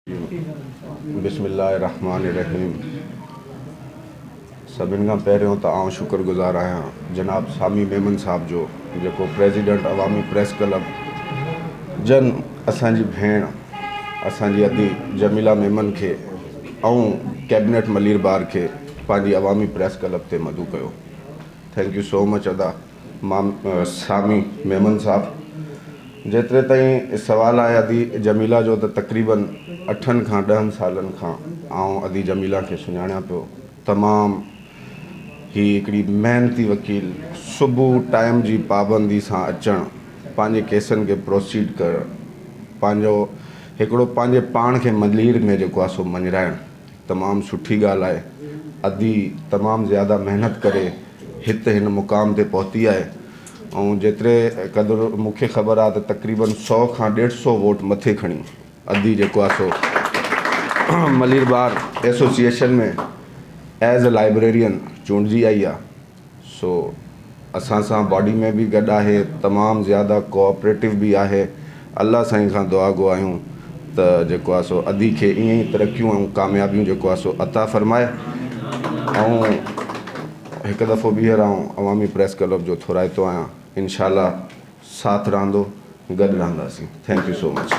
بسم الله الرحمٰن الرحيم سڀن کان پهريون ته آئون شڪر گذار آهيان جناب سامي ميمن صاحب جو جيڪو پريزيڊنٽ عوامي پريس ڪلب جن اسان جي ڀيڻ اسان جي ادي جميله ميمن کي ۽ ڪيبنيٽ ملير بار کي پنهنجي عوامي پريس ڪلب تي مدعو ڪيو thank you سو مچ ادا مان سامي ميمن صاحب جيتري تائين سوال آهي ادي جميله جو ته تقريبن اٺن کان ڏهن سالن کان آئون ادي جميله کي سڃاڻيان پيو تمام هي هڪڙي محنتي وڪيل صبح ٽائيم جي پابندي سان اچڻ پنهنجي ڪيسن کي پروسيڊ ڪرڻ پنهنجو هڪڙو پنهنجي پاڻ کي ملير ۾ جيڪو آهي سو مڃرائڻ تمام سٺي ڳالهه آهي ادي تمام زياده محنت ڪري هت هن مقام تي پهتي آهي ۽ جيتري قدر مون کي خبر آهي ته تقريبن سو کان ڏيڍ سو ووٽ مٿي کڻي ادي جيڪو آهي سو Malir bar association ۾ as a librarian چونڊجي آئي آهي سو اسان سان باڊي ۾ به گڏ آهي تمام زياده ڪوآپريٽو به آهي الله سائين کان دعا گو آهيون ته جيڪو آهي سو ادي کي ائين ئي ترقيون ۽ ڪاميابيون جيڪو آهي سو عطا فرمائي ۽ هڪ دفعو ٻيهر آئون عوامي پريس ڪلب جو ٿورائتو آهيان انشاء الله ساٿ رهندو گڏ رهنداسين thank you so much.